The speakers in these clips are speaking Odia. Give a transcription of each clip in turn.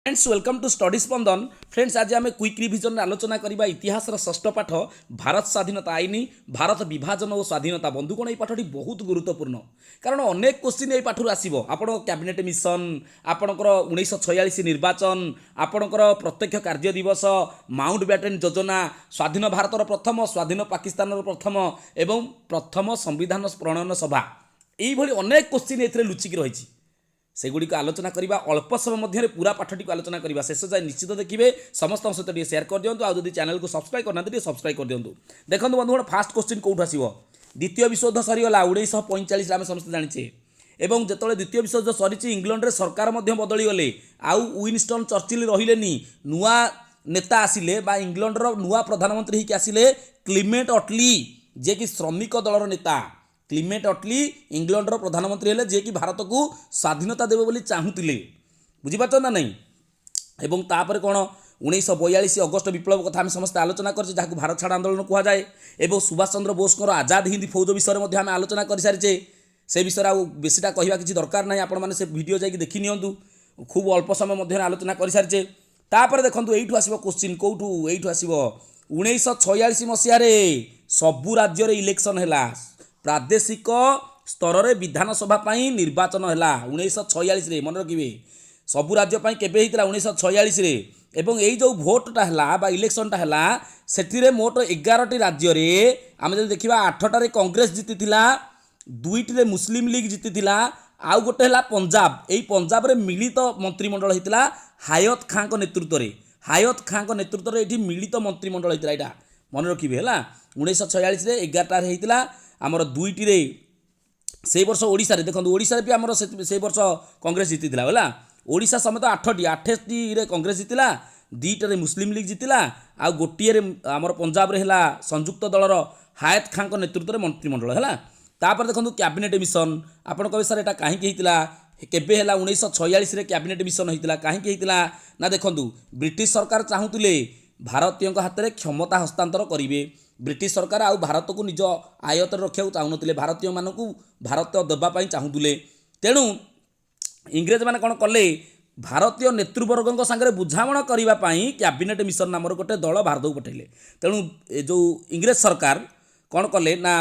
Friends, welcome to Study Spandan. Friends, ଆଜି ଆମେ କୁଇକ୍ ରିଭିଜନରେ ଆଲୋଚନା କରିବା ଇତିହାସର ଷଷ୍ଠ ପାଠ, ଭାରତ ସ୍ୱାଧୀନତା ଆଇନ, ଭାରତ ବିଭାଜନ ଓ ସ୍ୱାଧୀନତା। ବନ୍ଧୁଗଣ, ଏହି ପାଠଟି ବହୁତ ଗୁରୁତ୍ୱପୂର୍ଣ୍ଣ, କାରଣ ଅନେକ କୋଶ୍ଚିନ୍ ଏହି ପାଠରୁ ଆସିବ। ଆପଣଙ୍କ କ୍ୟାବିନେଟ୍ ମିଶନ, ଆପଣଙ୍କର 1946 ନିର୍ବାଚନ, ଆପଣଙ୍କର ପ୍ରତ୍ୟକ୍ଷ କାର୍ଯ୍ୟ ଦିବସ, ମାଉଣ୍ଟ ବ୍ୟାଟେନ୍ ଯୋଜନା, ସ୍ୱାଧୀନ ଭାରତର ପ୍ରଥମ, ସ୍ୱାଧୀନ ପାକିସ୍ତାନର ପ୍ରଥମ ଏବଂ ପ୍ରଥମ ସମ୍ବିଧାନ ପ୍ରଣୟନ ସଭା, ଏଇଭଳି ଅନେକ କୋଶ୍ଚିନ୍ ଏଥିରେ ଲୁଚିକି ରହିଛି। ସେଗୁଡ଼ିକ ଆଲୋଚନା କରିବା। ଅଳ୍ପ ସମୟ ମଧ୍ୟରେ ପୁରା ପାଠଟିକୁ ଆଲୋଚନା କରିବା। ଶେଷ ଯାଏ ନିଶ୍ଚିତ ଦେଖିବେ। ସମସ୍ତଙ୍କ ସହିତ ଟିକେ ସେୟାର କରିଦିଅନ୍ତୁ। ଆଉ ଯଦି ଚ୍ୟାନେଲକୁ ସବସ୍କ୍ରାଇବ୍ କରିନାହାନ୍ତି, ଟିକେ ସବସ୍କ୍ରାଇବ୍ କରିଦିଅନ୍ତୁ। ଦେଖନ୍ତୁ ବନ୍ଧୁଗଣ, ଫାଷ୍ଟ କୋଶ୍ଚିନ୍ କେଉଁଠୁ ଆସିବ? ଦ୍ୱିତୀୟ ବିଶ୍ୱଯୁଦ୍ଧ ସରିଗଲା 1945ରେ, ଆମେ ସମସ୍ତେ ଜାଣିଛେ। ଏବଂ ଯେତେବେଳେ ଦ୍ୱିତୀୟ ବିଶ୍ୱଯୁଦ୍ଧ ସରିଛି, ଇଂଲଣ୍ଡରେ ସରକାର ମଧ୍ୟ ବଦଳିଗଲେ। ଆଉ ୱିନଷ୍ଟନ୍ ଚର୍ଚିଲ୍ ରହିଲେନି। ନୂଆ ନେତା ଆସିଲେ ବା ଇଂଲଣ୍ଡର ନୂଆ ପ୍ରଧାନମନ୍ତ୍ରୀ ହେଇକି ଆସିଲେ କ୍ଲିମେଣ୍ଟ ଅଟଲି, ଯିଏକି ଶ୍ରମିକ ଦଳର ନେତା। କ୍ଲିମେଣ୍ଟ ଅଟଲି ଇଂଲଣ୍ଡର ପ୍ରଧାନମନ୍ତ୍ରୀ ହେଲେ, ଯିଏକି ଭାରତକୁ ସ୍ୱାଧୀନତା ଦେବେ ବୋଲି ଚାହୁଁଥିଲେ। ବୁଝିପାରୁଛନ୍ତି ନା ନାହିଁ? ଏବଂ ତାପରେ କ'ଣ? 1942 ଅଗଷ୍ଟ ବିପ୍ଳବ କଥା ଆମେ ସମସ୍ତେ ଆଲୋଚନା କରିଛେ, ଯାହାକୁ ଭାରତ ଛାଡ଼ ଆନ୍ଦୋଳନ କୁହାଯାଏ। ଏବଂ ସୁଭାଷ ଚନ୍ଦ୍ର ବୋଷଙ୍କର ଆଜାଦ ହିନ୍ଦ ଫୌଜ ବିଷୟରେ ମଧ୍ୟ ଆମେ ଆଲୋଚନା କରିସାରିଛେ। ସେ ବିଷୟରେ ଆଉ ବେଶୀଟା କହିବା କିଛି ଦରକାର ନାହିଁ। ଆପଣମାନେ ସେ ଭିଡ଼ିଓ ଯାଇକି ଦେଖି ନିଅନ୍ତୁ। ଖୁବ୍ ଅଳ୍ପ ସମୟ ମଧ୍ୟରେ ଆଲୋଚନା କରିସାରିଛେ। ତାପରେ ଦେଖନ୍ତୁ, ଏଇଠୁ ଆସିବ କୋଶ୍ଚିନ୍। କେଉଁଠୁ? ଏଇଠୁ ଆସିବ। 1946 ମସିହାରେ ସବୁ ରାଜ୍ୟରେ ଇଲେକ୍ସନ୍ ହେଲା। ପ୍ରାଦେଶିକ ସ୍ତରରେ ବିଧାନସଭା ପାଇଁ ନିର୍ବାଚନ ହେଲା 1946ରେ। ମନେ ରଖିବେ, ସବୁ ରାଜ୍ୟ ପାଇଁ କେବେ ହେଇଥିଲା? 1946ରେ। ଏବଂ ଏଇ ଯେଉଁ ଭୋଟଟା ହେଲା ବା ଇଲେକ୍ସନଟା ହେଲା, ସେଥିରେ ମୋଟ 11ଟି ରାଜ୍ୟରେ ଆମେ ଯଦି ଦେଖିବା, ଆଠଟାରେ କଂଗ୍ରେସ ଜିତିଥିଲା, ଦୁଇଟିରେ ମୁସଲିମ ଲିଗ୍ ଜିତିଥିଲା, ଆଉ ଗୋଟେ ହେଲା ପଞ୍ଜାବ। ଏଇ ପଞ୍ଜାବରେ ମିଳିତ ମନ୍ତ୍ରିମଣ୍ଡଳ ହେଇଥିଲା ହାୟତ ଖାଁଙ୍କ ନେତୃତ୍ୱରେ। ହାୟତ ଖାଁଙ୍କ ନେତୃତ୍ୱରେ ଏଇଠି ମିଳିତ ମନ୍ତ୍ରିମଣ୍ଡଳ ହେଇଥିଲା। ଏଇଟା ମନେ ରଖିବେ। ହେଲା, 1946ରେ 11ଟାରେ ହେଇଥିଲା ଆମର, ଦୁଇଟିରେ। ସେଇ ବର୍ଷ ଓଡ଼ିଶାରେ ଦେଖନ୍ତୁ, ଓଡ଼ିଶାରେ ବି ଆମର ସେଇ ବର୍ଷ କଂଗ୍ରେସ ଜିତିଥିଲା। ହେଲା, ଓଡ଼ିଶା ସମେତ ଆଠଟିରେ କଂଗ୍ରେସ ଜିତିଲା, ଦୁଇଟାରେ ମୁସଲିମ ଲିଗ୍ ଜିତିଲା, ଆଉ ଗୋଟିଏରେ ଆମର ପଞ୍ଜାବରେ ହେଲା ସଂଯୁକ୍ତ ଦଳର ହାୟତ ଖାଁଙ୍କ ନେତୃତ୍ୱରେ ମନ୍ତ୍ରିମଣ୍ଡଳ ହେଲା। ତାପରେ ଦେଖନ୍ତୁ, କ୍ୟାବିନେଟ୍ ମିଶନ। ଆପଣ କହିବେ, ସାର୍, ଏଇଟା କାହିଁକି ହେଇଥିଲା, କେବେ ହେଲା? 1946ରେ କ୍ୟାବିନେଟ୍ ମିଶନ ହେଇଥିଲା। କାହିଁକି ହେଇଥିଲା ନା, ଦେଖନ୍ତୁ, ବ୍ରିଟିଶ ସରକାର ଚାହୁଁଥିଲେ ଭାରତୀୟଙ୍କ ହାତରେ କ୍ଷମତା ହସ୍ତାନ୍ତର କରିବେ। ବ୍ରିଟିଶ ସରକାର ଆଉ ଭାରତକୁ ନିଜ ଆୟତରେ ରଖିବାକୁ ଚାହୁଁନଥିଲେ। ଭାରତୀୟମାନଙ୍କୁ ଭାରତ ଦେବା ପାଇଁ ଚାହୁଁଥିଲେ। ତେଣୁ ଇଂରେଜମାନେ କ'ଣ କଲେ? ଭାରତୀୟ ନେତୃବର୍ଗଙ୍କ ସାଙ୍ଗରେ ବୁଝାମଣା କରିବା ପାଇଁ କ୍ୟାବିନେଟ୍ ମିଶନ ନାମର ଗୋଟେ ଦଳ ଭାରତକୁ ପଠାଇଲେ। ତେଣୁ ଏ ଯେଉଁ ଇଂରେଜ ସରକାର କ'ଣ କଲେ ନା,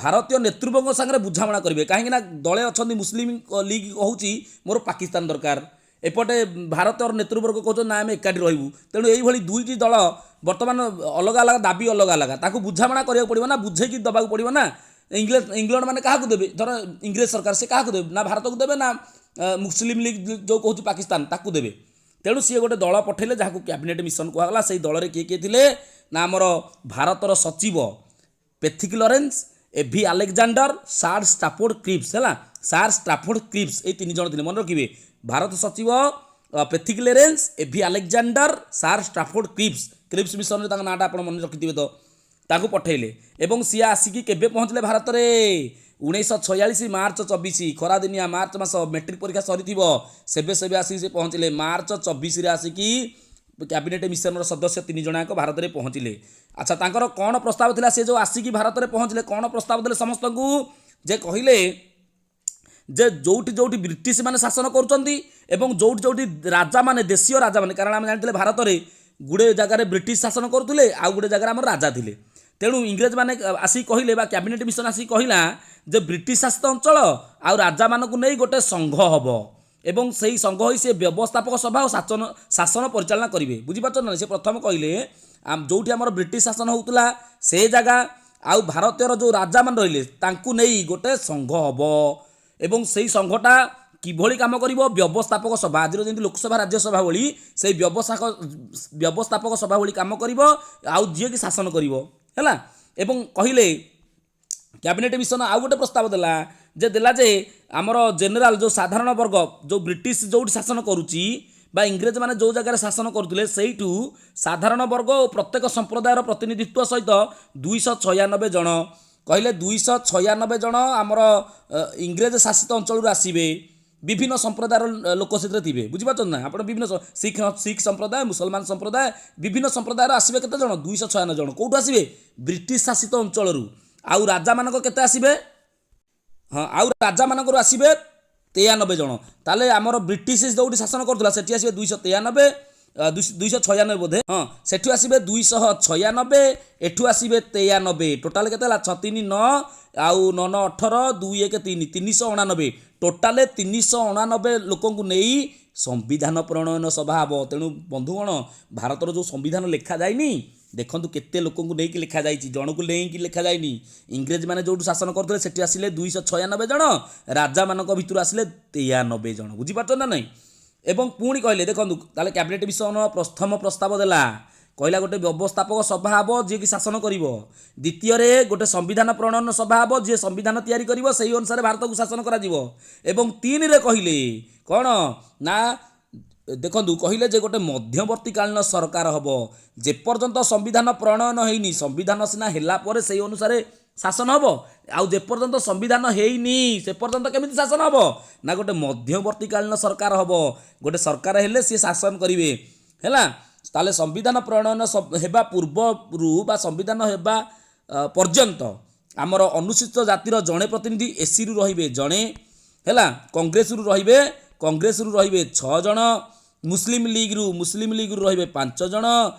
ଭାରତୀୟ ନେତୃବର୍ଗଙ୍କ ସାଙ୍ଗରେ ବୁଝାମଣା କରିବେ। କାହିଁକି ନା ଦଳେ ଅଛନ୍ତି, ମୁସଲିମ ଲିଗ୍ କହୁଛି ମୋର ପାକିସ୍ତାନ ଦରକାର, ଏପଟେ ଭାରତର ନେତୃବର୍ଗ କହୁଛନ୍ତି ନା, ଆମେ ଏକାଠି ରହିବୁ। ତେଣୁ ଏଇଭଳି ଦୁଇଟି ଦଳ ବର୍ତ୍ତମାନ ଅଲଗା ଅଲଗା ଦାବି, ଅଲଗା ଅଲଗା। ତାକୁ ବୁଝାମଣା କରିବାକୁ ପଡ଼ିବ ନା, ବୁଝେଇକି ଦେବାକୁ ପଡ଼ିବ ନା। ଇଂଲଣ୍ଡ ମାନେ କାହାକୁ ଦେବେ? ଧର ଇଂରେଜ ସରକାର, ସେ କାହାକୁ ଦେବେ? ନା ଭାରତକୁ ଦେବେ, ନା ମୁସଲିମ ଲିଗ୍ ଯେଉଁ କହୁଛି ପାକିସ୍ତାନ, ତାକୁ ଦେବେ? ତେଣୁ ସିଏ ଗୋଟେ ଦଳ ପଠେଇଲେ, ଯାହାକୁ କ୍ୟାବିନେଟ୍ ମିଶନ କୁହାଗଲା। ସେଇ ଦଳରେ କିଏ କିଏ ଥିଲେ ନା, ଆମର ଭାରତର ସଚିବ Pethick Lawrence, A V Alexander, sir Stafford Cripps. ହେଲା, ସାର୍ ଷ୍ଟାଫୋର୍ଡ କ୍ରିପ୍ସ, ଏଇ ତିନି ଜଣ ଥିଲେ। ମନେ ରଖିବେ, ଭାରତ ସଚିବ Pethick Lawrence, A V Alexander, sir Stafford Cripps. Cripps ମିଶନରେ ତାଙ୍କ ନାଁଟା ଆପଣ ମନେ ରଖିଥିବେ ତ। ତାଙ୍କୁ ପଠେଇଲେ ଏବଂ ସିଏ ଆସିକି କେବେ ପହଞ୍ଚିଲେ ଭାରତରେ? 1946 ମାର୍ଚ୍ଚ 24। ଖରାଦିନିଆ ମାର୍ଚ୍ଚ ମାସ, ମେଟ୍ରିକ ପରୀକ୍ଷା ସରିଥିବ, ସେବେ ସେବେ ଆସିକି ସେ ପହଞ୍ଚିଲେ। ମାର୍ଚ୍ଚ 24ରେ ଆସିକି କ୍ୟାବିନେଟ୍ ମିଶନର ସଦସ୍ୟ ତିନି ଜଣ ଯାକ ଭାରତରେ ପହଞ୍ଚିଲେ। ଆଚ୍ଛା, ତାଙ୍କର କ'ଣ ପ୍ରସ୍ତାବ ଥିଲା? ସେ ଯେଉଁ ଆସିକି ଭାରତରେ ପହଞ୍ଚିଲେ, କ'ଣ ପ୍ରସ୍ତାବ ଦେଲେ ସମସ୍ତଙ୍କୁ? ଯେ କହିଲେ ଯେ ଯେଉଁଠି ଯେଉଁଠି ବ୍ରିଟିଶ ମାନେ ଶାସନ କରୁଛନ୍ତି ଏବଂ ଯେଉଁଠି ଯେଉଁଠି ରାଜାମାନେ, ଦେଶୀୟ ରାଜାମାନେ, କାରଣ ଆମେ ଜାଣିଥିଲେ ଭାରତରେ ଗୁଡ଼େ ଜାଗାରେ ବ୍ରିଟିଶ ଶାସନ କରୁଥିଲେ, ଆଉ ଗୋଟେ ଜାଗାରେ ଆମର ରାଜା ଥିଲେ। ତେଣୁ ଇଂରେଜମାନେ ଆସିକି କହିଲେ ବା କ୍ୟାବିନେଟ୍ ମିଶନ ଆସିକି କହିଲା ଯେ ବ୍ରିଟିଶ ଶାସିତ ଅଞ୍ଚଳ ଆଉ ରାଜାମାନଙ୍କୁ ନେଇ ଗୋଟେ ସଂଘ ହେବ ଏବଂ ସେଇ ସଂଘ ହୋଇ ସେ ବ୍ୟବସ୍ଥାପକ ସଭା ଓ ଶାସନ ପରିଚାଳନା କରିବେ। ବୁଝିପାରୁଛନ୍ତି ନା? ସେ ପ୍ରଥମ କହିଲେ, ଯେଉଁଠି ଆମର ବ୍ରିଟିଶ ଶାସନ ହେଉଥିଲା ସେ ଜାଗା ଆଉ ଭାରତୀୟର ଯେଉଁ ରାଜାମାନେ ରହିଲେ, ତାଙ୍କୁ ନେଇ ଗୋଟେ ସଂଘ ହେବ। ଏବଂ ସେଇ ସଂଘଟା କିଭଳି କାମ କରିବ? ବ୍ୟବସ୍ଥାପକ ସଭା, ଆଜିର ଯେମିତି ଲୋକସଭା, ରାଜ୍ୟସଭା ଭଳି, ସେଇ ବ୍ୟବସ୍ଥାପକ ସଭା ଭଳି କାମ କରିବ ଆଉ ଯିଏକି ଶାସନ କରିବ। ହେଲା, ଏବଂ କହିଲେ, କ୍ୟାବିନେଟ୍ ମିଶନ ଆଉ ଗୋଟେ ପ୍ରସ୍ତାବ ଦେଲା ଯେ ଆମର ଜେନେରାଲ ଯେଉଁ ସାଧାରଣ ବର୍ଗ, ଯେଉଁ ବ୍ରିଟିଶ ଯେଉଁଠି ଶାସନ କରୁଛି ବା ଇଂରେଜମାନେ ଯେଉଁ ଜାଗାରେ ଶାସନ କରୁଥିଲେ, ସେଇଠୁ ସାଧାରଣ ବର୍ଗ ଓ ପ୍ରତ୍ୟେକ ସମ୍ପ୍ରଦାୟର ପ୍ରତିନିଧିତ୍ୱ ସହିତ 296 ଜଣ। କହିଲେ, 296 ଜଣ ଆମର ଇଂରେଜ ଶାସିତ ଅଞ୍ଚଳରୁ ଆସିବେ। ବିଭିନ୍ନ ସମ୍ପ୍ରଦାୟର ଲୋକ ସେଥିରେ ଥିବେ। ବୁଝିପାରୁଛନ୍ତି ନା ଆପଣ? ବିଭିନ୍ନ ଶିଖ ସମ୍ପ୍ରଦାୟ, ମୁସଲମାନ ସମ୍ପ୍ରଦାୟ, ବିଭିନ୍ନ ସମ୍ପ୍ରଦାୟର ଆସିବେ। କେତେ ଜଣ? 296 ଜଣ। କେଉଁଠୁ ଆସିବେ? ବ୍ରିଟିଶ ଶାସିତ ଅଞ୍ଚଳରୁ। ଆଉ ରାଜାମାନଙ୍କ କେତେ ଆସିବେ? ହଁ, ଆଉ ରାଜାମାନଙ୍କରୁ ଆସିବେ 93 ଜଣ। ତାହେଲେ ଆମର ବ୍ରିଟିଶ ଯେଉଁଠି ଶାସନ କରୁଥିଲା, ସେଠି ଆସିବେ 293, 296 ବୋଧେ। ହଁ, ସେଠୁ ଆସିବେ 296, ଏଠୁ ଆସିବେ 93। ଟୋଟାଲ କେତେ ହେଲା? 6 3 9, ଆଉ 9 9 18, 2 1 3, 389। ଟୋଟାଲ 389 ଲୋକଙ୍କୁ ନେଇ ସମ୍ବିଧାନ ପ୍ରଣୟନ ସଭା ହେବ। ତେଣୁ ବନ୍ଧୁଗଣ, ଭାରତର ଯେଉଁ ସମ୍ବିଧାନ ଲେଖାଯାଇନି, ଦେଖନ୍ତୁ କେତେ ଲୋକଙ୍କୁ ନେଇକି ଲେଖାଯାଇଛି, ଜଣକୁ ନେଇକି ଲେଖାଯାଇନି। ଇଂରେଜମାନେ ଯେଉଁଠୁ ଶାସନ କରୁଥିଲେ, ସେଠି ଆସିଲେ 296 ଜଣ, ରାଜାମାନଙ୍କ ଭିତରୁ ଆସିଲେ 93 ଜଣ। ବୁଝିପାରୁଛନ୍ତି ନା ନାହିଁ? ଏବଂ ପୁଣି କହିଲେ, ଦେଖନ୍ତୁ, ତାହେଲେ କ୍ୟାବିନେଟ୍ ମିଶନ ପ୍ରଥମ ପ୍ରସ୍ତାବ ଦେଲା, କହିଲା ଗୋଟେ ବ୍ୟବସ୍ଥାପକ ସଭା ହେବ ଯିଏକି ଶାସନ କରିବ। ଦ୍ୱିତୀୟରେ ଗୋଟେ ସମ୍ବିଧାନ ପ୍ରଣୟନ ସଭା ହେବ, ଯିଏ ସମ୍ବିଧାନ ତିଆରି କରିବ, ସେଇ ଅନୁସାରେ ଭାରତକୁ ଶାସନ କରାଯିବ। ଏବଂ ତିନିରେ କହିଲେ କ'ଣ ନା, ଦେଖନ୍ତୁ, କହିଲେ ଯେ ଗୋଟେ ମଧ୍ୟବର୍ତ୍ତୀକାଳୀନ ସରକାର ହେବ, ଯେପର୍ଯ୍ୟନ୍ତ ସମ୍ବିଧାନ ପ୍ରଣୟନ ହେଇନି। ସମ୍ବିଧାନ ସିନା ହେଲା ପରେ ସେଇ ଅନୁସାରେ ଶାସନ ହେବ। ଆଉ ଯେପର୍ଯ୍ୟନ୍ତ ସମ୍ବିଧାନ ହେଇନି, ସେ ପର୍ଯ୍ୟନ୍ତ କେମିତି ଶାସନ ହେବ? ନା, ଗୋଟେ ମଧ୍ୟବର୍ତ୍ତୀକାଳୀନ ସରକାର ହେବ। ଗୋଟେ ସରକାର ହେଲେ ସିଏ ଶାସନ କରିବେ। ହେଲା, ତାହେଲେ ସମ୍ବିଧାନ ପ୍ରଣୟନ ହେବା ପୂର୍ବରୁ ବା ସମ୍ବିଧାନ ହେବା ପର୍ଯ୍ୟନ୍ତ ଆମର ଅନୁସୂଚିତ ଜାତିର ଜଣେ ପ୍ରତିନିଧି, ଏସିରୁ ରହିବେ ଜଣେ, ହେଲା, କଂଗ୍ରେସରୁ ରହିବେ 6 ଜଣ, ମୁସଲିମ ଲିଗ୍ରୁ ରହିବେ 5 ଜଣ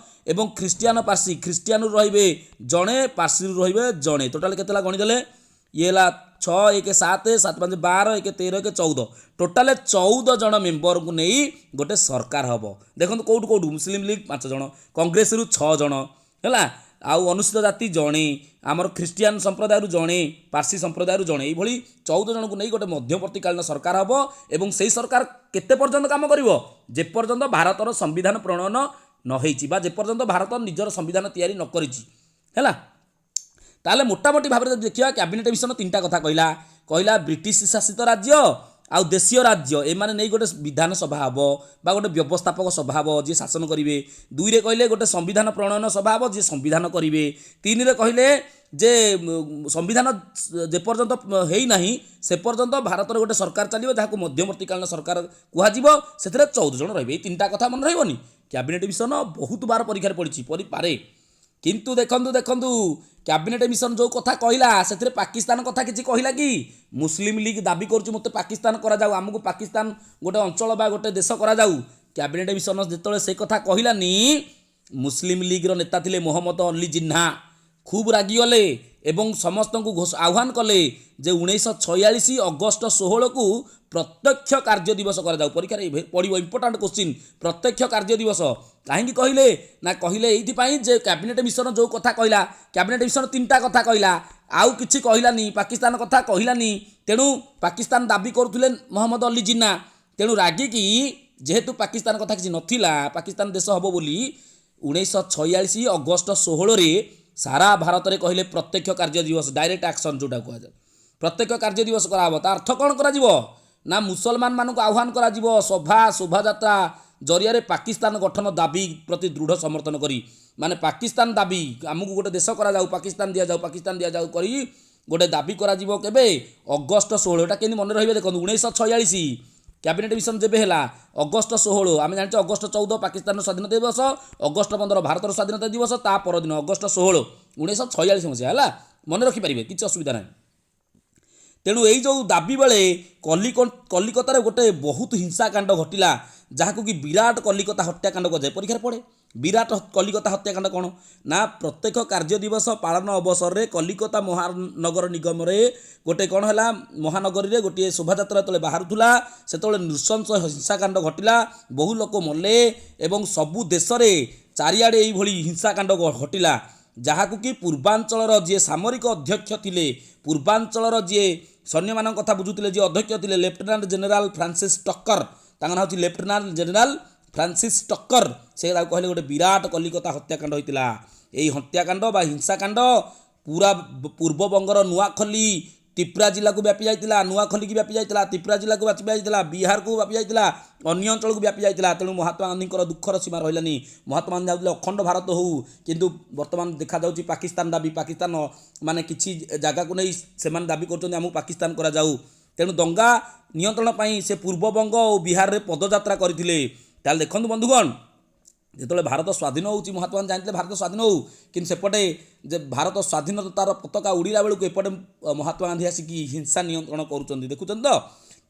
ଏବଂ ଖ୍ରୀଷ୍ଟିଆନ ପାର୍ସି, ଖ୍ରୀଷ୍ଟିଆନରୁ ରହିବେ ଜଣେ, ପାର୍ସିରୁ ରହିବେ ଜଣେ। ଟୋଟାଲ କେତେ ହେଲା ଗଣିଦେଲେ? ଇଏ ହେଲା 6, 1 7, 7 5 12, 1 13, 1 14। ଟୋଟାଲ 14 ଜଣ ମେମ୍ବରଙ୍କୁ ନେଇ ଗୋଟେ ସରକାର ହେବ। ଦେଖନ୍ତୁ, କେଉଁଠୁ କେଉଁଠୁ? ମୁସଲିମ ଲିଗ୍ 5 ଜଣ, କଂଗ୍ରେସରୁ 6 ଜଣ, ହେଲା, ଆଉ ଅନୁସୂଚିତ ଜାତି ଜଣେ, ଆମର ଖ୍ରୀଷ୍ଟିଆନ ସମ୍ପ୍ରଦାୟରୁ ଜଣେ, ପାର୍ସି ସମ୍ପ୍ରଦାୟରୁ ଜଣେ। ଏଇଭଳି 14 ଜଣଙ୍କୁ ନେଇ ଗୋଟେ ମଧ୍ୟବର୍ତ୍ତୀକାଳୀନ ସରକାର ହେବ। ଏବଂ ସେଇ ସରକାର କେତେ ପର୍ଯ୍ୟନ୍ତ କାମ କରିବ? ଯେପର୍ଯ୍ୟନ୍ତ ଭାରତର ସମ୍ବିଧାନ ପ୍ରଣୟନ ନ ହେଇଛି ବା ଯେପର୍ଯ୍ୟନ୍ତ ଭାରତ ନିଜର ସମ୍ବିଧାନ ତିଆରି ନ କରିଛି। ହେଲା, ତାହେଲେ ମୋଟାମୋଟି ଭାବରେ ଯଦି ଦେଖିବା, କ୍ୟାବିନେଟ୍ ମିଶନ ତିନିଟା କଥା କହିଲା। କହିଲା ବ୍ରିଟିଶ ଶାସିତ ରାଜ୍ୟ ଆଉ ଦେଶୀୟ ରାଜ୍ୟ, ଏମାନେ ନେଇ ଗୋଟେ ବିଧାନସଭା ହେବ ବା ଗୋଟେ ବ୍ୟବସ୍ଥାପକ ସଭା ହେବ, ଯିଏ ଶାସନ କରିବେ। ଦୁଇରେ କହିଲେ ଗୋଟେ ସମ୍ବିଧାନ ପ୍ରଣୟନ ସଭା ହେବ, ଯିଏ ସମ୍ବିଧାନ କରିବେ। ତିନିରେ କହିଲେ ଯେ ସମ୍ବିଧାନ ଯେପର୍ଯ୍ୟନ୍ତ ହେଇନାହିଁ, ସେ ପର୍ଯ୍ୟନ୍ତ ଭାରତରେ ଗୋଟେ ସରକାର ଚାଲିବ, ଯାହାକୁ ମଧ୍ୟବର୍ତ୍ତୀକାଳୀନ ସରକାର କୁହାଯିବ। ସେଥିରେ 14 ଜଣ ରହିବେ। ଏଇ ତିନିଟା କଥା ମନେ ରହିବନି? କ୍ୟାବିନେଟ୍ ମିଶନ ବହୁତ ବାର ପରୀକ୍ଷାରେ ପଡ଼ିଛି, ପଡ଼ିପାରେ। କିନ୍ତୁ ଦେଖନ୍ତୁ, କ୍ୟାବିନେଟ୍ ମିଶନ ଯେଉଁ କଥା କହିଲା, ସେଥିରେ ପାକିସ୍ତାନ କଥା କିଛି କହିଲା କି? ମୁସଲିମ ଲିଗ୍ ଦାବି କରୁଛି, ମୋତେ ପାକିସ୍ତାନ କରାଯାଉ, ଆମକୁ ପାକିସ୍ତାନ ଗୋଟେ ଅଞ୍ଚଳ ବା ଗୋଟେ ଦେଶ କରାଯାଉ। କ୍ୟାବିନେଟ୍ ମିଶନ ଯେତେବେଳେ ସେ କଥା କହିଲାନି, ମୁସଲିମ ଲିଗ୍ର ନେତା ଥିଲେ ମୋହମ୍ମଦ ଅଲ୍ଲୀ ଜିନ୍ନା, ଖୁବ୍ ରାଗିଗଲେ ଏବଂ ସମସ୍ତଙ୍କୁ ଆହ୍ୱାନ କଲେ ଯେ 1946 ଅଗଷ୍ଟ 16କୁ ପ୍ରତ୍ୟକ୍ଷ କାର୍ଯ୍ୟ ଦିବସ କରାଯାଉ। ପରୀକ୍ଷାରେ ପଡ଼ିବ, ଇମ୍ପୋର୍ଟାଣ୍ଟ କୋଶ୍ଚିନ୍। ପ୍ରତ୍ୟକ୍ଷ କାର୍ଯ୍ୟ ଦିବସ କାହିଁକି କହିଲେ? ନା, କହିଲେ ଏଇଥିପାଇଁ ଯେ କ୍ୟାବିନେଟ୍ ମିଶନ ଯେଉଁ କଥା କହିଲା, କ୍ୟାବିନେଟ୍ ମିଶନ ତିନିଟା କଥା କହିଲା, ଆଉ କିଛି କହିଲାନି, ପାକିସ୍ତାନ କଥା କହିଲାନି। ତେଣୁ ପାକିସ୍ତାନ ଦାବି କରୁଥିଲେ ମହମ୍ମଦ ଅଲ୍ଲୀ ଜିନ୍ନା। ତେଣୁ ରାଗିକି, ଯେହେତୁ ପାକିସ୍ତାନ କଥା କିଛି ନଥିଲା, ପାକିସ୍ତାନ ଦେଶ ହେବ ବୋଲି, 1946 ଅଗଷ୍ଟ 16ରେ ସାରା ଭାରତରେ କହିଲେ ପ୍ରତ୍ୟକ୍ଷ କାର୍ଯ୍ୟ ଦିବସ, ଡାଇରେକ୍ଟ ଆକ୍ସନ୍ ଯେଉଁଟା କୁହାଯାଏ, ପ୍ରତ୍ୟକ୍ଷ କାର୍ଯ୍ୟ ଦିବସ କରାହେବ। ତା ଅର୍ଥ କ'ଣ କରାଯିବ? ନା, ମୁସଲମାନମାନଙ୍କୁ ଆହ୍ୱାନ କରାଯିବ ସଭା ଶୋଭାଯାତ୍ରା ଜରିଆରେ ପାକିସ୍ତାନ ଗଠନ ଦାବି ପ୍ରତି ଦୃଢ଼ ସମର୍ଥନ କରି। ମାନେ ପାକିସ୍ତାନ ଦାବି, ଆମକୁ ଗୋଟେ ଦେଶ କରାଯାଉ, ପାକିସ୍ତାନ ଦିଆଯାଉ, ପାକିସ୍ତାନ ଦିଆଯାଉ କରି ଗୋଟେ ଦାବି କରାଯିବ। କେବେ? ଅଗଷ୍ଟ 16। ଏଟା କେମିତି ମନେ ରହିବେ ଦେଖନ୍ତୁ। 1946 କ୍ୟାବିନେଟ୍ ମିଶନ ଯେବେ ହେଲା, ଅଗଷ୍ଟ 16। ଆମେ ଜାଣିଛେ ଅଗଷ୍ଟ 14 ପାକିସ୍ତାନର ସ୍ୱାଧୀନତା ଦିବସ, ଅଗଷ୍ଟ 15 ଭାରତର ସ୍ୱାଧୀନତା ଦିବସ। ତା ପରଦିନ ଅଗଷ୍ଟ 16, 1946 ମସିହା। ହେଲା, ମନେ ରଖିପାରିବେ, କିଛି ଅସୁବିଧା ନାହିଁ। ତେଣୁ ଏଇ ଯେଉଁ ଦାବି ବେଳେ କଲିକତାରେ ଗୋଟେ ବହୁତ ହିଂସାକାଣ୍ଡ ଘଟିଲା, ଯାହାକୁ କି ବିରାଟ କଲିକତା ହତ୍ୟାକାଣ୍ଡ କୁହାଯାଏ। ପରୀକ୍ଷାରେ ପଡ଼େ। ବିରାଟ କଲିକତା ହତ୍ୟାକାଣ୍ଡ କ'ଣ? ନା, ପ୍ରତ୍ୟକ୍ଷ କାର୍ଯ୍ୟ ଦିବସ ପାଳନ ଅବସରରେ କଲିକତା ମହାନଗର ନିଗମରେ ଗୋଟେ କ'ଣ ହେଲା, ମହାନଗରୀରେ ଗୋଟିଏ ଶୋଭାଯାତ୍ରା ଯେତେବେଳେ ବାହାରୁଥିଲା, ସେତେବେଳେ ନୃଶଂସ ହିଂସାକାଣ୍ଡ ଘଟିଲା, ବହୁ ଲୋକ ମଲେ ଏବଂ ସବୁ ଦେଶରେ ଚାରିଆଡ଼େ ଏଇଭଳି ହିଂସାକାଣ୍ଡ ଘଟିଲା, ଯାହାକୁ କି ପୂର୍ବାଞ୍ଚଳର ଯିଏ ସାମରିକ ଅଧ୍ୟକ୍ଷ ଥିଲେ, ପୂର୍ବାଞ୍ଚଳର ଯିଏ ସୈନ୍ୟମାନଙ୍କ କଥା ବୁଝୁଥିଲେ, ଯିଏ ଅଧ୍ୟକ୍ଷ ଥିଲେ, ଲେଫ୍ଟନାଣ୍ଟ ଜେନେରାଲ ଫ୍ରାନ୍ସିସ୍ ଟକର। ତାଙ୍କ ନାଁ ହେଉଛି ଲେଫ୍ଟନାଣ୍ଟ ଜେନେରାଲ ଫ୍ରାନ୍ସିସ୍ ଟକର। ସେ ତାକୁ କହିଲେ ଗୋଟେ ବିରାଟ କଲିକତା ହତ୍ୟାକାଣ୍ଡ ହୋଇଥିଲା। ଏଇ ହତ୍ୟାକାଣ୍ଡ ବା ହିଂସାକାଣ୍ଡ ପୁରା ପୂର୍ବବଙ୍ଗର ନୂଆଖଲି, ତ୍ରିପୁରା ଜିଲ୍ଲାକୁ ବ୍ୟାପି ଯାଇଥିଲା। ନୂଆଖଲିକି ବ୍ୟାପି ଯାଇଥିଲା, ତ୍ରିପୁରା ଜିଲ୍ଲାକୁ ବ୍ୟାପି ଯାଇଥିଲା, ବିହାରକୁ ବ୍ୟାପି ଯାଇଥିଲା, ଅନ୍ୟ ଅଞ୍ଚଳକୁ ବ୍ୟାପି ଯାଇଥିଲା। ତେଣୁ ମହାତ୍ମା ଗାନ୍ଧୀଙ୍କର ଦୁଃଖର ସୀମା ରହିଲାନି। ମହାତ୍ମା ଗାନ୍ଧୀ ଚାହୁଁଥିଲେ ଅଖଣ୍ଡ ଭାରତ ହଉ, କିନ୍ତୁ ବର୍ତ୍ତମାନ ଦେଖାଯାଉଛି ପାକିସ୍ତାନ ଦାବି। ପାକିସ୍ତାନ ମାନେ କିଛି ଜାଗାକୁ ନେଇ ସେମାନେ ଦାବି କରୁଛନ୍ତି, ଆମକୁ ପାକିସ୍ତାନ କରାଯାଉ। ତେଣୁ ଦଙ୍ଗା ନିୟନ୍ତ୍ରଣ ପାଇଁ ସେ ପୂର୍ବବଙ୍ଗ ଓ ବିହାରରେ ପଦଯାତ୍ରା କରିଥିଲେ। ତାହେଲେ ଦେଖନ୍ତୁ ବନ୍ଧୁଗଣ, ଯେତେବେଳେ ଭାରତ ସ୍ୱାଧୀନ ହେଉଛି, ମହାତ୍ମା ଗାନ୍ଧୀ ଚାହିଁଥିଲେ ଭାରତ ସ୍ୱାଧୀନ ହେଉ, କିନ୍ତୁ ସେପଟେ ଯେ ଭାରତ ସ୍ୱାଧୀନତାର ପତାକା ଉଡ଼ିଲା ବେଳକୁ ଏପଟେ ମହାତ୍ମା ଗାନ୍ଧୀ ଆସିକି ହିଂସା ନିୟନ୍ତ୍ରଣ କରୁଛନ୍ତି। ଦେଖୁଛନ୍ତି ତ?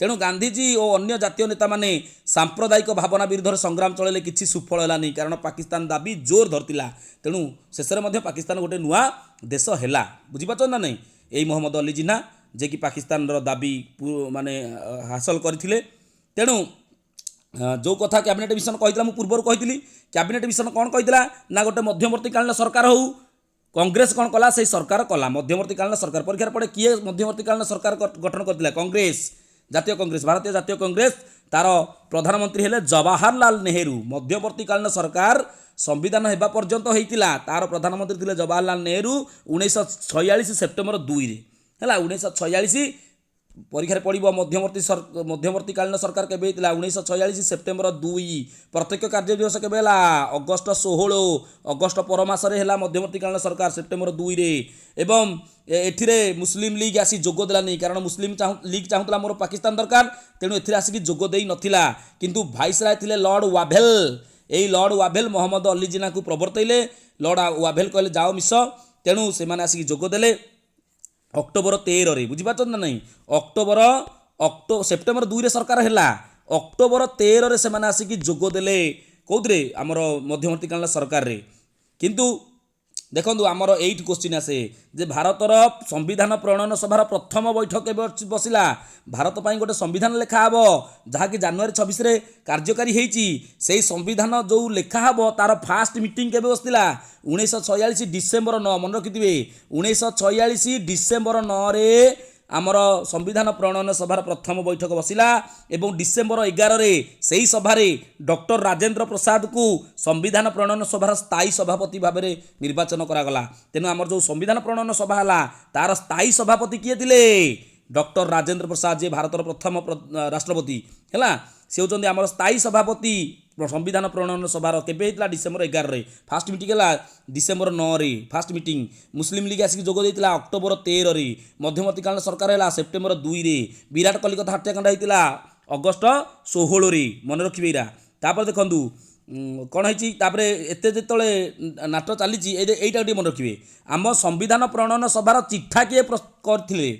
ତେଣୁ ଗାନ୍ଧିଜୀ ଓ ଅନ୍ୟ ଜାତୀୟ ନେତାମାନେ ସାମ୍ପ୍ରଦାୟିକ ଭାବନା ବିରୁଦ୍ଧରେ ସଂଗ୍ରାମ ଚଳାଇଲେ, କିଛି ସୁଫଳ ହେଲାନି, କାରଣ ପାକିସ୍ତାନ ଦାବି ଜୋର ଧରିଥିଲା। ତେଣୁ ଶେଷରେ ମଧ୍ୟ ପାକିସ୍ତାନ ଗୋଟେ ନୂଆ ଦେଶ ହେଲା। ବୁଝିପାରୁଛନ୍ତି ନା ନାହିଁ? ଏଇ ମହମ୍ମଦ ଅଲି ଜିନ୍ନା, ଯିଏକି ପାକିସ୍ତାନର ଦାବି ମାନେ ହାସଲ କରିଥିଲେ। ତେଣୁ ଯେଉଁ କଥା କ୍ୟାବିନେଟ୍ ମିଶନ କହିଥିଲା, ମୁଁ ପୂର୍ବରୁ କହିଥିଲି। କ୍ୟାବିନେଟ୍ ମିଶନ କ'ଣ କହିଥିଲା ନା ଗୋଟେ ମଧ୍ୟବର୍ତ୍ତୀକାଳୀନ ସରକାର ହେଉ। କଂଗ୍ରେସ କ'ଣ କଲା? ସେଇ ସରକାର କଲା, ମଧ୍ୟବର୍ତ୍ତୀକାଳୀନ ସରକାର। ପରୀକ୍ଷାରେ ପଡ଼େ, କିଏ ମଧ୍ୟବର୍ତ୍ତୀକାଳୀନ ସରକାର ଗଠନ କରିଥିଲା? କଂଗ୍ରେସ, ଜାତୀୟ କଂଗ୍ରେସ, ଭାରତୀୟ ଜାତୀୟ କଂଗ୍ରେସ। ତାର ପ୍ରଧାନମନ୍ତ୍ରୀ ହେଲେ ଜବାହରଲାଲ ନେହେରୁ। ମଧ୍ୟବର୍ତ୍ତୀକାଳୀନ ସରକାର ସମ୍ବିଧାନ ହେବା ପର୍ଯ୍ୟନ୍ତ ହେଇଥିଲା। ତାର ପ୍ରଧାନମନ୍ତ୍ରୀ ଥିଲେ ଜବାହରଲାଲ ନେହେରୁ। 1946 ସେପ୍ଟେମ୍ବର 2ରେ ହେଲା। 1946 ପରୀକ୍ଷାରେ ପଡ଼ିବ, ମଧ୍ୟବର୍ତ୍ତୀକାଳୀନ ସରକାର କେବେ ହେଇଥିଲା? 1946 ସେପ୍ଟେମ୍ବର 2। ପ୍ରତ୍ୟକ୍ଷ କାର୍ଯ୍ୟ ଦିବସ କେବେ ହେଲା? ଅଗଷ୍ଟ 16। ଅଗଷ୍ଟ ପର ମାସରେ ହେଲା ମଧ୍ୟବର୍ତ୍ତୀକାଳୀନ ସରକାର, ସେପ୍ଟେମ୍ବର 2ରେ। ଏବଂ ଏଥିରେ ମୁସଲିମ ଲିଗ୍ ଆସି ଯୋଗ ଦେଲାନି, କାରଣ ମୁସଲିମ ଲିଗ୍ ଚାହୁଁଥିଲା ମୋର ପାକିସ୍ତାନ ଦରକାର। ତେଣୁ ଏଥିରେ ଆସିକି ଯୋଗ ଦେଇ ନଥିଲା। କିନ୍ତୁ ଭାଇସରାୟ ଥିଲେ ଲର୍ଡ଼ ୱାଭେଲ। ଏଇ ଲର୍ଡ଼ ୱାଭେଲ ମହମ୍ମଦ ଅଲି ଜିନାକୁ ପ୍ରବର୍ତ୍ତାଇଲେ। ଲର୍ଡ଼ ୱାଭେଲ କହିଲେ, ଯାଅ ମିଶ। ତେଣୁ ସେମାନେ ଆସିକି ଯୋଗ ଦେଲେ ଅକ୍ଟୋବର 13ରେ। ବୁଝିପାରୁଛନ୍ତି ନା ନାହିଁ? ଅକ୍ଟୋବର ଅକ୍ଟୋ ସେପ୍ଟେମ୍ବର 2ରେ ସରକାର ହେଲା, ଅକ୍ଟୋବର 13ରେ ସେମାନେ ଆସିକି ଯୋଗ ଦେଲେ। କେଉଁଥିରେ? ଆମର ମଧ୍ୟବର୍ତ୍ତୀକାଳୀନ ସରକାରରେ। କିନ୍ତୁ ଦେଖନ୍ତୁ, ଆମର ଏଇଠି କୋଶ୍ଚିନ୍ ଆସେ ଯେ ଭାରତର ସମ୍ବିଧାନ ପ୍ରଣୟନ ସଭାର ପ୍ରଥମ ବୈଠକ କେବେ ବସିଲା? ଭାରତ ପାଇଁ ଗୋଟେ ସମ୍ବିଧାନ ଲେଖା ହେବ, ଯାହାକି ଜାନୁଆରୀ 26ରେ କାର୍ଯ୍ୟକାରୀ ହେଇଛି। ସେଇ ସମ୍ବିଧାନ ଯେଉଁ ଲେଖା ହେବ, ତାର ଫାଷ୍ଟ ମିଟିଂ କେବେ ବସିଥିଲା? 1946 ଡିସେମ୍ବର 9। ମନେ ରଖିଥିବେ, 1946 ଡିସେମ୍ବର 9ରେ ଆମର ସମ୍ବିଧାନ ପ୍ରଣୟନ ସଭାର ପ୍ରଥମ ବୈଠକ ବସିଲା ଏବଂ ଡିସେମ୍ବର 11ରେ ସେହି ସଭାରେ ଡକ୍ଟର ରାଜେନ୍ଦ୍ର ପ୍ରସାଦକୁ ସମ୍ବିଧାନ ପ୍ରଣୟନ ସଭାର ସ୍ଥାୟୀ ସଭାପତି ଭାବରେ ନିର୍ବାଚନ କରାଗଲା। ତେଣୁ ଆମର ଯେଉଁ ସମ୍ବିଧାନ ପ୍ରଣୟନ ସଭା ହେଲା, ତାର ସ୍ଥାୟୀ ସଭାପତି କିଏ ଥିଲେ? ଡକ୍ଟର ରାଜେନ୍ଦ୍ର ପ୍ରସାଦ, ଯିଏ ଭାରତର ପ୍ରଥମ ରାଷ୍ଟ୍ରପତି ହେଲା। ସେ ହେଉଛନ୍ତି ଆମର ସ୍ଥାୟୀ ସଭାପତି ସମ୍ବିଧାନ ପ୍ରଣୟନ ସଭାର। କେବେ ହେଇଥିଲା? ଡିସେମ୍ବର 11ରେ। ଫାଷ୍ଟ ମିଟିଂ ହେଲା ଡିସେମ୍ବର 9ରେ ଫାଷ୍ଟ ମିଟିଂ। ମୁସଲିମ ଲିଗ୍ ଆସିକି ଯୋଗ ଦେଇଥିଲା ଅକ୍ଟୋବର 13ରେ। ମଧ୍ୟବର୍ତ୍ତୀକାଳୀନ ସରକାର ହେଲା ସେପ୍ଟେମ୍ବର 2ରେ। ବିରାଟ କଲିକତା ହତ୍ୟାକାଣ୍ଡ ହେଇଥିଲା ଅଗଷ୍ଟ 16ରେ। ମନେ ରଖିବେ ଏଇରା। ତାପରେ ଦେଖନ୍ତୁ କ'ଣ ହେଇଛି। ତାପରେ ଏତେ ଯେତେବେଳେ ନାଟ ଚାଲିଛି, ଏଇଟା ଟିକେ ମନେ ରଖିବେ। ଆମ ସମ୍ବିଧାନ ପ୍ରଣୟନ ସଭାର ଚିଠା କିଏ କରିଥିଲେ?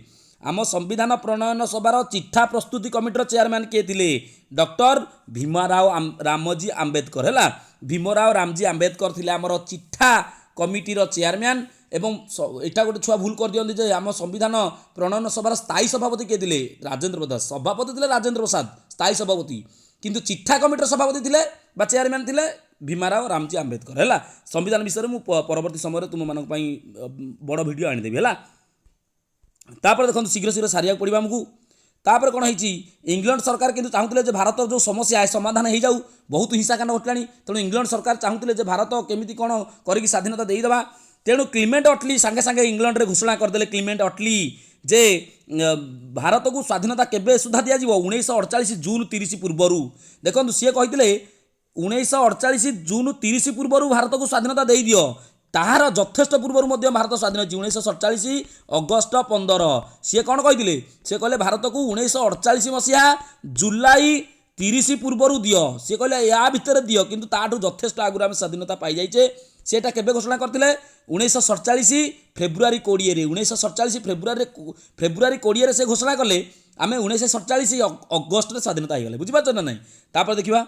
ଆମ ସମ୍ବିଧାନ ପ୍ରଣୟନ ସଭାର ଚିଠା ପ୍ରସ୍ତୁତି କମିଟିର ଚେୟାରମ୍ୟାନ୍ କିଏ ଥିଲେ? ଡକ୍ଟର ଭୀମରାଓ ରାମଜୀ ଆମ୍ବେଦକର। ହେଲା, ଭୀମରାଓ ରାମଜୀ ଆମ୍ବେଦକର ଥିଲେ ଆମର ଚିଠା କମିଟିର ଚେୟାରମ୍ୟାନ୍। ଏବଂ ଏଇଟା ଗୋଟେ ଛୁଆ ଭୁଲ କରିଦିଅନ୍ତି ଯେ ଆମ ସମ୍ବିଧାନ ପ୍ରଣୟନ ସଭାର ସ୍ଥାୟୀ ସଭାପତି କିଏ ଥିଲେ? ରାଜେନ୍ଦ୍ର ପ୍ରସାଦ। ସଭାପତି ଥିଲେ ରାଜେନ୍ଦ୍ର ପ୍ରସାଦ, ସ୍ଥାୟୀ ସଭାପତି। କିନ୍ତୁ ଚିଠା କମିଟିର ସଭାପତି ଥିଲେ ବା ଚେୟାରମ୍ୟାନ୍ ଥିଲେ ଭୀମାରାଓ ରାମଜୀ ଆମ୍ବେଦକର। ହେଲା, ସମ୍ବିଧାନ ବିଷୟରେ ମୁଁ ପରବର୍ତ୍ତୀ ସମୟରେ ତୁମମାନଙ୍କ ପାଇଁ ବଡ଼ ଭିଡ଼ିଓ ଆଣିଦେବି। ହେଲା, ତାପରେ ଦେଖନ୍ତୁ, ଶୀଘ୍ର ଶୀଘ୍ର ସାରିବାକୁ ପଡ଼ିବ ଆମକୁ। ତାପରେ କ'ଣ ହେଇଛି? ଇଂଲଣ୍ଡ ସରକାର କିନ୍ତୁ ଚାହୁଁଥିଲେ ଯେ ଭାରତର ଯେଉଁ ସମସ୍ୟା ଏ ସମାଧାନ ହେଇଯାଉ। ବହୁତ ହିଂସାକାଣ୍ଡ ଘଟିଲାଣି। ତେଣୁ ଇଂଲଣ୍ଡ ସରକାର ଚାହୁଁଥିଲେ ଯେ ଭାରତ କେମିତି କ'ଣ କରିକି ସ୍ୱାଧୀନତା ଦେଇଦେବା। ତେଣୁ କ୍ଲିମେଣ୍ଟ ଅଟଲି ସାଙ୍ଗେ ସାଙ୍ଗେ ଇଂଲଣ୍ଡରେ ଘୋଷଣା କରିଦେଲେ, କ୍ଲିମେଣ୍ଟ ଅଟଲି, ଯେ ଭାରତକୁ ସ୍ୱାଧୀନତା କେବେ ସୁଦ୍ଧା ଦିଆଯିବ? 1948 ଜୁନ୍ 30 ପୂର୍ବରୁ। ଦେଖନ୍ତୁ, ସିଏ କହିଥିଲେ 1948 ଜୁନ୍ 30 ପୂର୍ବରୁ ଭାରତକୁ ସ୍ୱାଧୀନତା ଦେଇଦିଅ। ତାହାର ଯଥେଷ୍ଟ ପୂର୍ବରୁ ମଧ୍ୟ ଭାରତ ସ୍ୱାଧୀନ ହେଇଛି, 1947 ଅଗଷ୍ଟ 15। ସିଏ କ'ଣ କହିଥିଲେ? ସେ କହିଲେ ଭାରତକୁ 1948 ମସିହା ଜୁଲାଇ 30 ପୂର୍ବରୁ ଦିଅ। ସିଏ କହିଲେ ୟା ଭିତରେ ଦିଅ, କିନ୍ତୁ ତାଠୁ ଯଥେଷ୍ଟ ଆଗରୁ ଆମେ ସ୍ୱାଧୀନତା ପାଇଯାଇଛେ। ସେଟା କେବେ ଘୋଷଣା କରିଥିଲେ? 1947 ଫେବୃଆରୀ 20ରେ। 1947 ଫେବୃଆରୀ 20ରେ ସେ ଘୋଷଣା କଲେ, ଆମେ 1947 ଅଗଷ୍ଟରେ ସ୍ୱାଧୀନତା ହେଇଗଲେ। ବୁଝିପାରୁଛ ନା ନାହିଁ? ତାପରେ ଦେଖିବା।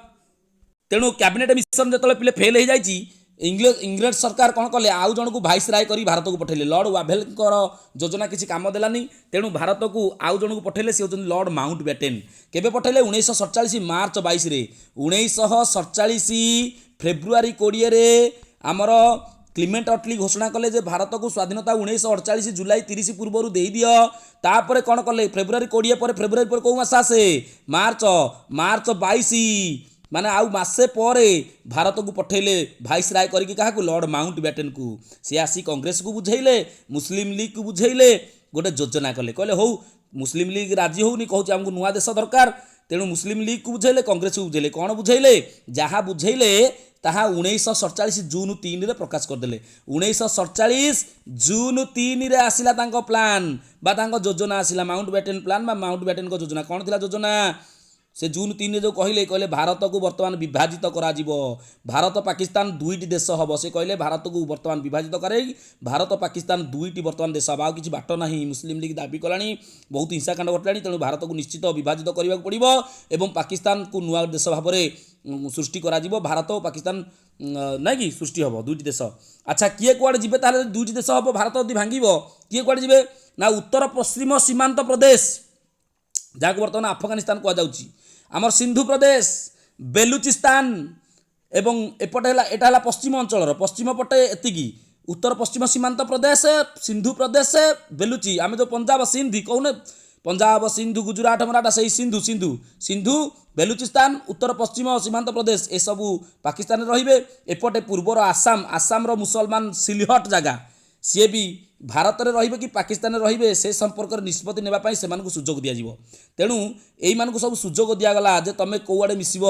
ତେଣୁ କ୍ୟାବିନେଟ୍ ମିଶନ ଯେତେବେଳେ ପିଲେ ଫେଲ୍ ହେଇଯାଇଛି, ଇଂରେଜ ସରକାର କ'ଣ କଲେ? ଆଉ ଜଣକୁ ଭାଇସ୍ ରାୟ କରି ଭାରତକୁ ପଠାଇଲେ। ଲର୍ଡ଼ ୱାଭେଲଙ୍କର ଯୋଜନା କିଛି କାମ ଦେଲାନି। ତେଣୁ ଭାରତକୁ ଆଉ ଜଣକୁ ପଠାଇଲେ। ସେ ହେଉଛନ୍ତି ଲର୍ଡ଼ ମାଉଣ୍ଟ ବ୍ୟାଟେନ୍। କେବେ ପଠାଇଲେ? 1947 ମାର୍ଚ୍ଚ 22ରେ। 1947 ଫେବୃଆରୀ 20ରେ ଆମର କ୍ଲିମେଣ୍ଟ ଅଟଲି ଘୋଷଣା କଲେ ଯେ ଭାରତକୁ ସ୍ୱାଧୀନତା 1948 ଜୁଲାଇ 30 ପୂର୍ବରୁ ଦେଇଦିଅ। ତାପରେ କ'ଣ କଲେ? ଫେବୃଆରୀ 20 ପରେ, ଫେବୃଆରୀ ପରେ କେଉଁ ମାସ ଆସେ? ମାର୍ଚ୍ଚ। ମାର୍ଚ୍ଚ 22, ମାନେ ଆଉ ମାସେ ପରେ ଭାରତକୁ ପଠେଇଲେ ଭାଇସ୍ ରାୟ କରିକି। କାହାକୁ? ଲର୍ଡ଼ ମାଉଣ୍ଟ ବ୍ୟାଟେନ୍କୁ। ସେ ଆସି କଂଗ୍ରେସକୁ ବୁଝେଇଲେ, ମୁସଲିମ ଲିଗ୍କୁ ବୁଝେଇଲେ, ଗୋଟେ ଯୋଜନା କଲେ। କହିଲେ ହଉ, ମୁସଲିମ ଲିଗ୍ ରାଜି ହେଉନି, କହୁଛି ଆମକୁ ନୂଆ ଦେଶ ଦରକାର। ତେଣୁ ମୁସଲିମ ଲିଗ୍କୁ ବୁଝେଇଲେ, କଂଗ୍ରେସକୁ ବୁଝେଇଲେ। କ'ଣ ବୁଝେଇଲେ? ଯାହା ବୁଝେଇଲେ ତାହା 1947 ଜୁନ୍ 3ରେ ପ୍ରକାଶ କରିଦେଲେ। 1947 ଜୁନ୍ 3ରେ ଆସିଲା ତାଙ୍କ ପ୍ଲାନ୍ ବା ତାଙ୍କ ଯୋଜନା ଆସିଲା, ମାଉଣ୍ଟ ବ୍ୟାଟେନ୍ ପ୍ଲାନ୍ ବା ମାଉଣ୍ଟ ବ୍ୟାଟେନ୍ଙ୍କ ଯୋଜନା। କ'ଣ ଥିଲା ଯୋଜନା? ସେ ଜୁନ 3ରେ ଯେଉଁ କହିଲେ, କହିଲେ ଭାରତକୁ ବର୍ତ୍ତମାନ ବିଭାଜିତ କରାଯିବ, ଭାରତ ପାକିସ୍ତାନ ଦୁଇଟି ଦେଶ ହେବ। ସେ କହିଲେ ଭାରତକୁ ବର୍ତ୍ତମାନ ବିଭାଜିତ କରାଇ ଭାରତ ପାକିସ୍ତାନ ଦୁଇଟି ବର୍ତ୍ତମାନ ଦେଶ ହେବ, ଆଉ କିଛି ବାଟ ନାହିଁ। ମୁସଲିମ ଲିଗ୍ ଦାବି କଲାଣି, ବହୁତ ହିଂସାକାଣ୍ଡ ଘଟିଲାଣି, ତେଣୁ ଭାରତକୁ ନିଶ୍ଚିତ ବିଭାଜିତ କରିବାକୁ ପଡ଼ିବ ଏବଂ ପାକିସ୍ତାନକୁ ନୂଆ ଦେଶ ଭାବରେ ସୃଷ୍ଟି କରାଯିବ। ଭାରତ ଓ ପାକିସ୍ତାନ ନାଇଁ କି ସୃଷ୍ଟି ହେବ ଦୁଇଟି ଦେଶ। ଆଚ୍ଛା, କିଏ କୁଆଡ଼େ ଯିବେ ତାହେଲେ? ଦୁଇଟି ଦେଶ ହେବ, ଭାରତ ଯଦି ଭାଙ୍ଗିବ, କିଏ କୁଆଡ଼େ ଯିବେ ନା ଉତ୍ତର ପଶ୍ଚିମ ସୀମାନ୍ତ ପ୍ରଦେଶ, ଯାହାକୁ ବର୍ତ୍ତମାନ ଆଫଗାନିସ୍ତାନ କୁହାଯାଉଛି, ଆମର ସିନ୍ଧୁ ପ୍ରଦେଶ, ବେଲୁଚିସ୍ତାନ ଏବଂ ଏପଟେ ହେଲା, ଏଟା ହେଲା ପଶ୍ଚିମ ଅଞ୍ଚଳର, ପଶ୍ଚିମ ପଟେ ଏତିକି, ଉତ୍ତର ପଶ୍ଚିମ ସୀମାନ୍ତ ପ୍ରଦେଶ, ସିନ୍ଧୁ ପ୍ରଦେଶ, ବେଲୁଚି। ଆମେ ଯେଉଁ ପଞ୍ଜାବ ସିନ୍ଧି କହୁନେ, ପଞ୍ଜାବ, ସିନ୍ଧୁ, ଗୁଜୁରାଟ, ମରାଠା, ସେଇ ସିନ୍ଧୁ, ସିନ୍ଧୁ, ସିନ୍ଧୁ, ବେଲୁଚିସ୍ତାନ, ଉତ୍ତର ପଶ୍ଚିମ ସୀମାନ୍ତ ପ୍ରଦେଶ, ଏସବୁ ପାକିସ୍ତାନରେ ରହିବେ। ଏପଟେ ପୂର୍ବର ଆସାମ, ଆସାମର ମୁସଲମାନ ସିଲହଟ ଜାଗା, ସିଏ ବି ଭାରତରେ ରହିବେ କି ପାକିସ୍ତାନରେ ରହିବେ, ସେ ସମ୍ପର୍କରେ ନିଷ୍ପତ୍ତି ନେବା ପାଇଁ ସେମାନଙ୍କୁ ସୁଯୋଗ ଦିଆଯିବ। ତେଣୁ ଏଇମାନଙ୍କୁ ସବୁ ସୁଯୋଗ ଦିଆଗଲା ଯେ ତମେ କେଉଁଆଡ଼େ ମିଶିବ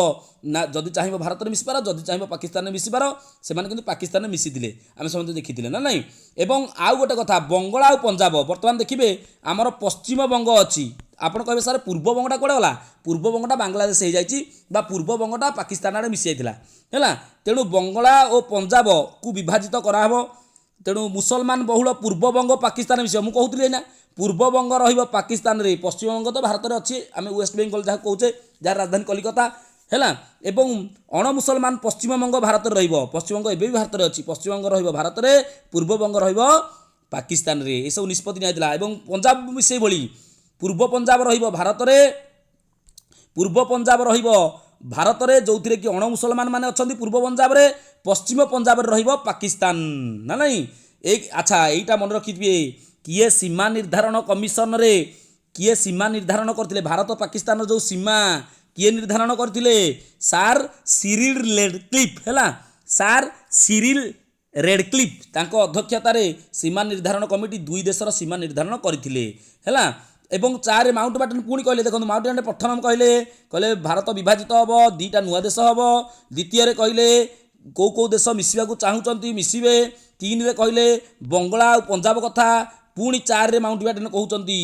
ନା, ଯଦି ଚାହିଁବ ଭାରତରେ ମିଶିପାର, ଯଦି ଚାହିଁବ ପାକିସ୍ତାନରେ ମିଶିପାର। ସେମାନେ କିନ୍ତୁ ପାକିସ୍ତାନରେ ମିଶିଥିଲେ, ଆମେ ସମସ୍ତେ ଦେଖିଥିଲେ ନା ନାଇଁ? ଏବଂ ଆଉ ଗୋଟେ କଥା, ବଙ୍ଗଳା ଆଉ ପଞ୍ଜାବ। ବର୍ତ୍ତମାନ ଦେଖିବେ ଆମର ପଶ୍ଚିମବଙ୍ଗ ଅଛି। ଆପଣ କହିବେ, ସାର୍, ପୂର୍ବବଙ୍ଗଟା କୁଆଡ଼େ ଗଲା? ପୂର୍ବବଙ୍ଗଟା ବାଂଲାଦେଶ ହେଇଯାଇଛି ବା ପୂର୍ବବଙ୍ଗଟା ପାକିସ୍ତାନ ଆଡ଼େ ମିଶି ଯାଇଥିଲା, ହେଲା। ତେଣୁ ବଙ୍ଗଳା ଓ ପଞ୍ଜାବକୁ ବିଭାଜିତ କରାହେବ। ତେଣୁ ମୁସଲମାନ ବହୁଳ ପୂର୍ବବଙ୍ଗ ପାକିସ୍ତାନ ମିଶିବ। ମୁଁ କହୁଥିଲି ଏଇନା, ପୂର୍ବବଙ୍ଗ ରହିବ ପାକିସ୍ତାନରେ, ପଶ୍ଚିମବଙ୍ଗ ତ ଭାରତରେ ଅଛି, ଆମେ ୱେଷ୍ଟ ବେଙ୍ଗଲ ଯାହାକୁ କହୁଛେ, ଯାହାର ରାଜଧାନୀ କଲିକତା, ହେଲା। ଏବଂ ଅଣମୁସଲମାନ ପଶ୍ଚିମବଙ୍ଗ ଭାରତରେ ରହିବ। ପଶ୍ଚିମବଙ୍ଗ ଏବେ ବି ଭାରତରେ ଅଛି। ପଶ୍ଚିମବଙ୍ଗ ରହିବ ଭାରତରେ, ପୂର୍ବବଙ୍ଗ ରହିବ ପାକିସ୍ତାନରେ। ଏସବୁ ନିଷ୍ପତ୍ତି ନିଆଯାଇଥିଲା। ଏବଂ ପଞ୍ଜାବ ବି ସେଇଭଳି, ପୂର୍ବ ପଞ୍ଜାବ ରହିବ ଭାରତରେ, ପୂର୍ବ ପଞ୍ଜାବ ରହିବ ଭାରତରେ, ଯେଉଁଥିରେ କି ଅଣମୁସଲମାନ ମାନେ ଅଛନ୍ତି ପୂର୍ବ ପଞ୍ଜାବରେ, ପଶ୍ଚିମ ପଞ୍ଜାବରେ ରହିବ ପାକିସ୍ତାନ, ନା ନାଇଁ? ଏଇ ଆଚ୍ଛା, ଏଇଟା ମନେ ରଖିଥିବେ, କିଏ ସୀମା ନିର୍ଦ୍ଧାରଣ କମିଶନରେ, କିଏ ସୀମା ନିର୍ଦ୍ଧାରଣ କରିଥିଲେ? ଭାରତ ପାକିସ୍ତାନର ଯେଉଁ ସୀମା କିଏ ନିର୍ଦ୍ଧାରଣ କରିଥିଲେ? ସାର୍ ସିରିଲ ରେଡକ୍ଲିଫ୍, ହେଲା। ସାର୍ ସିରିଲ ରେଡକ୍ଲିଫ୍, ତାଙ୍କ ଅଧ୍ୟକ୍ଷତାରେ ସୀମା ନିର୍ଦ୍ଧାରଣ କମିଟି ଦୁଇ ଦେଶର ସୀମା ନିର୍ଦ୍ଧାରଣ କରିଥିଲେ, ହେଲା। ଏବଂ 4 ମାଉଣ୍ଟ ବ୍ୟାଟେନ୍ ପୁଣି କହିଲେ, ଦେଖନ୍ତୁ, ମାଉଣ୍ଟ ବ୍ୟାଟେନ୍ ପ୍ରଥମ କହିଲେ, କହିଲେ ଭାରତ ବିଭାଜିତ ହେବ, ଦୁଇଟା ନୂଆ ଦେଶ ହେବ। ଦ୍ୱିତୀୟରେ କହିଲେ କେଉଁ କେଉଁ ଦେଶ ମିଶିବାକୁ ଚାହୁଁଛନ୍ତି ମିଶିବେ। 3ରେ କହିଲେ ବଙ୍ଗଳା ଆଉ ପଞ୍ଜାବ କଥା। ପୁଣି 4ରେ ମାଉଣ୍ଟ ବ୍ୟାଟେନ୍ କହୁଛନ୍ତି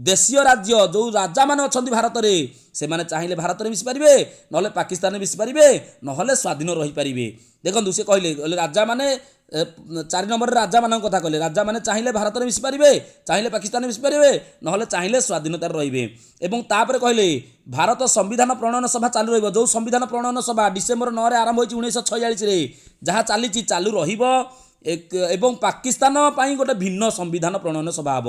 ଦେଶୀୟ ରାଜ୍ୟ, ଯେଉଁ ରାଜାମାନେ ଅଛନ୍ତି ଭାରତରେ, ସେମାନେ ଚାହିଁଲେ ଭାରତରେ ମିଶିପାରିବେ, ନହେଲେ ପାକିସ୍ତାନରେ ମିଶିପାରିବେ, ନହେଲେ ସ୍ୱାଧୀନ ରହିପାରିବେ। ଦେଖନ୍ତୁ, ସେ କହିଲେ, କହିଲେ ରାଜାମାନେ, 4 ନମ୍ବରରେ ରାଜାମାନଙ୍କ କଥା କହିଲେ, ରାଜାମାନେ ଚାହିଁଲେ ଭାରତରେ ମିଶିପାରିବେ, ଚାହିଁଲେ ପାକିସ୍ତାନରେ ମିଶିପାରିବେ, ନହେଲେ ଚାହିଁଲେ ସ୍ୱାଧୀନତାରେ ରହିବେ। ଏବଂ ତାପରେ କହିଲେ ଭାରତ ସମ୍ବିଧାନ ପ୍ରଣୟନ ସଭା ଚାଲୁ ରହିବ। ଯେଉଁ ସମ୍ବିଧାନ ପ୍ରଣୟନ ସଭା ଡିସେମ୍ବର 9ରେ ଆରମ୍ଭ ହୋଇଛି 1946ରେ, ଯାହା ଚାଲିଛି ଚାଲୁ ରହିବ। ଏବଂ ପାକିସ୍ତାନ ପାଇଁ ଗୋଟେ ଭିନ୍ନ ସମ୍ବିଧାନ ପ୍ରଣୟନ ସଭା ହେବ।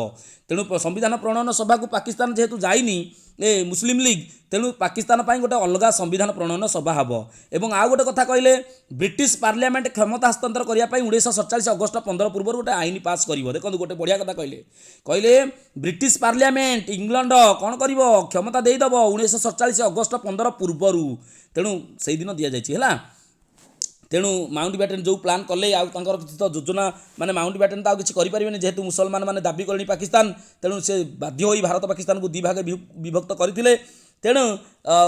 ତେଣୁ ସମ୍ବିଧାନ ପ୍ରଣୟନ ସଭାକୁ ପାକିସ୍ତାନ ଯେହେତୁ ଯାଇନି, ଏ ମୁସଲିମ ଲିଗ୍, ତେଣୁ ପାକିସ୍ତାନ ପାଇଁ ଗୋଟେ ଅଲଗା ସମ୍ବିଧାନ ପ୍ରଣୟନ ସଭା ହେବ। ଏବଂ ଆଉ ଗୋଟେ କଥା କହିଲେ, ବ୍ରିଟିଶ ପାର୍ଲିଆମେଣ୍ଟ କ୍ଷମତା ହସ୍ତାନ୍ତର କରିବା ପାଇଁ 1947 ଅଗଷ୍ଟ 15 ପୂର୍ବରୁ ଗୋଟେ ଆଇନ ପାସ୍ କରିବ। ଦେଖନ୍ତୁ, ଗୋଟେ ବଢ଼ିଆ କଥା କହିଲେ, କହିଲେ ବ୍ରିଟିଶ ପାର୍ଲିଆମେଣ୍ଟ ଇଂଲଣ୍ଡ କ'ଣ କରିବ? କ୍ଷମତା ଦେଇଦେବ 1947 ଅଗଷ୍ଟ 15 ପୂର୍ବରୁ। ତେଣୁ ସେଇଦିନ ଦିଆଯାଇଛି, ହେଲା। ତେଣୁ ମାଉଣ୍ଟ ବ୍ୟାଟେନ୍ ଯେଉଁ ପ୍ଲାନ୍ କଲେ, ଆଉ ତାଙ୍କର କିଛି ତ ଯୋଜନା, ମାନେ ମାଉଣ୍ଟ ବ୍ୟାଟେନ୍ ତ ଆଉ କିଛି କରିପାରିବେନି, ଯେହେତୁ ମୁସଲମାନ ମାନେ ଦାବି କଲେଣି ପାକିସ୍ତାନ। ତେଣୁ ସେ ବାଧ୍ୟ ହୋଇ ଭାରତ ପାକିସ୍ତାନକୁ ଦୁଇ ଭାଗେ ବିଭକ୍ତ କରିଥିଲେ। ତେଣୁ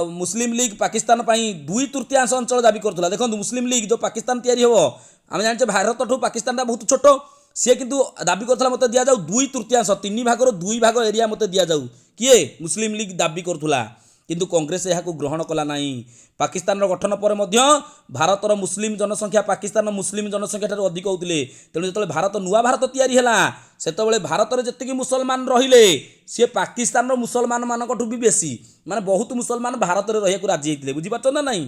ମୁସଲିମ ଲିଗ୍ ପାକିସ୍ତାନ ପାଇଁ 2/3 ଅଞ୍ଚଳ ଦାବି କରୁଥିଲା। ଦେଖନ୍ତୁ, ମୁସଲିମ ଲିଗ୍ ଯେଉଁ ପାକିସ୍ତାନ ତିଆରି ହେବ, ଆମେ ଜାଣିଛେ ଭାରତଠୁ ପାକିସ୍ତାନଟା ବହୁତ ଛୋଟ, ସିଏ କିନ୍ତୁ ଦାବି କରୁଥିଲା ମୋତେ ଦିଆଯାଉ 2/3, ତିନି ଭାଗରୁ ଦୁଇ ଭାଗ ଏରିଆ ମୋତେ ଦିଆଯାଉ। କିଏ? ମୁସଲିମ ଲିଗ୍ ଦାବି କରୁଥିଲା। କିନ୍ତୁ କଂଗ୍ରେସ ଏହାକୁ ଗ୍ରହଣ କଲା ନାହିଁ। ପାକିସ୍ତାନର ଗଠନ ପରେ ମଧ୍ୟ ଭାରତର ମୁସଲିମ ଜନସଂଖ୍ୟା ପାକିସ୍ତାନର ମୁସଲିମ ଜନସଂଖ୍ୟା ଠାରୁ ଅଧିକ ହେଉଥିଲେ। ତେଣୁ ଯେତେବେଳେ ଭାରତ, ନୂଆ ଭାରତ ତିଆରି ହେଲା, ସେତେବେଳେ ଭାରତରେ ଯେତିକି ମୁସଲମାନ ରହିଲେ, ସିଏ ପାକିସ୍ତାନର ମୁସଲମାନମାନଙ୍କଠୁ ବି ବେଶୀ, ମାନେ ବହୁତ ମୁସଲମାନ ଭାରତରେ ରହିବାକୁ ରାଜି ହେଇଥିଲେ। ବୁଝିପାରୁଛ ନା ନାହିଁ?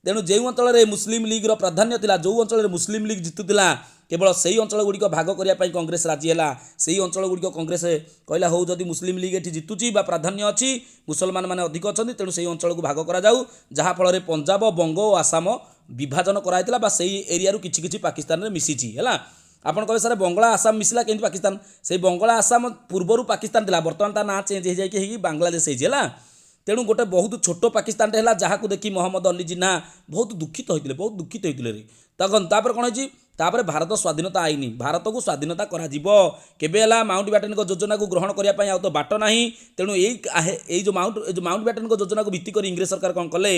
ତେଣୁ ଯେଉଁ ଅଞ୍ଚଳରେ ମୁସଲିମ ଲିଗ୍ର ପ୍ରାଧାନ୍ୟ ଥିଲା, ଯେଉଁ ଅଞ୍ଚଳରେ ମୁସଲିମ ଲିଗ୍ ଜିତୁଥିଲା, କେବଳ ସେଇ ଅଞ୍ଚଳ ଗୁଡ଼ିକ ଭାଗ କରିବା ପାଇଁ କଂଗ୍ରେସ ରାଜି ହେଲା। ସେଇ ଅଞ୍ଚଳ ଗୁଡ଼ିକ କଂଗ୍ରେସ କହିଲା, ହଉ, ଯଦି ମୁସଲିମ ଲିଗ୍ ଏଠି ଜିତୁଛି ବା ପ୍ରାଧାନ୍ୟ ଅଛି, ମୁସଲମାନ ମାନେ ଅଧିକ ଅଛନ୍ତି, ତେଣୁ ସେଇ ଅଞ୍ଚଳକୁ ଭାଗ କରାଯାଉ। ଯାହାଫଳରେ ପଞ୍ଜାବ, ବଙ୍ଗ ଓ ଆସାମ ବିଭାଜନ କରାଯାଇଥିଲା ବା ସେଇ ଏରିଆରୁ କିଛି କିଛି ପାକିସ୍ତାନରେ ମିଶିଛି, ହେଲା। ଆପଣ କହିବେ, ସାର୍, ବଙ୍ଗଳା ଆସାମ ମିଶିଲା କେମିତି ପାକିସ୍ତାନ? ସେଇ ବଙ୍ଗଳା ଆସାମ ପୂର୍ବରୁ ପାକିସ୍ତାନ ଥିଲା, ବର୍ତ୍ତମାନ ତା ନାଁ ଚେଞ୍ଜ ହେଇଯାଇକି ହେଇକି ବାଂଲାଦେଶ ହେଇଛି, ହେଲା। ତେଣୁ ଗୋଟେ ବହୁତ ଛୋଟ ପାକିସ୍ତାନଟେ ହେଲା, ଯାହାକୁ ଦେଖି ମହମ୍ମଦ ଅଲି ଜିନ୍ନା ବହୁତ ଦୁଃଖିତ ହୋଇଥିଲେ, ବହୁତ ଦୁଃଖିତ ହୋଇଥିଲେ ରେ। ତଖନ ତାପରେ କ'ଣ ହେଇଛି? ତାପରେ ଭାରତ ସ୍ୱାଧୀନତା ଆଇନ, ଭାରତକୁ ସ୍ୱାଧୀନତା କରାଯିବ କେବେ ହେଲା? ମାଉଣ୍ଟ ବ୍ୟାଟେନଙ୍କ ଯୋଜନାକୁ ଗ୍ରହଣ କରିବା ପାଇଁ ଆଉ ତ ବାଟ ନାହିଁ। ତେଣୁ ଏଇ ଯେଉଁ ମାଉଣ୍ଟ ବ୍ୟାଟେନଙ୍କ ଯୋଜନାକୁ ଭିତ୍ତି କରି ଇଂରେଜ ସରକାର କ'ଣ କଲେ?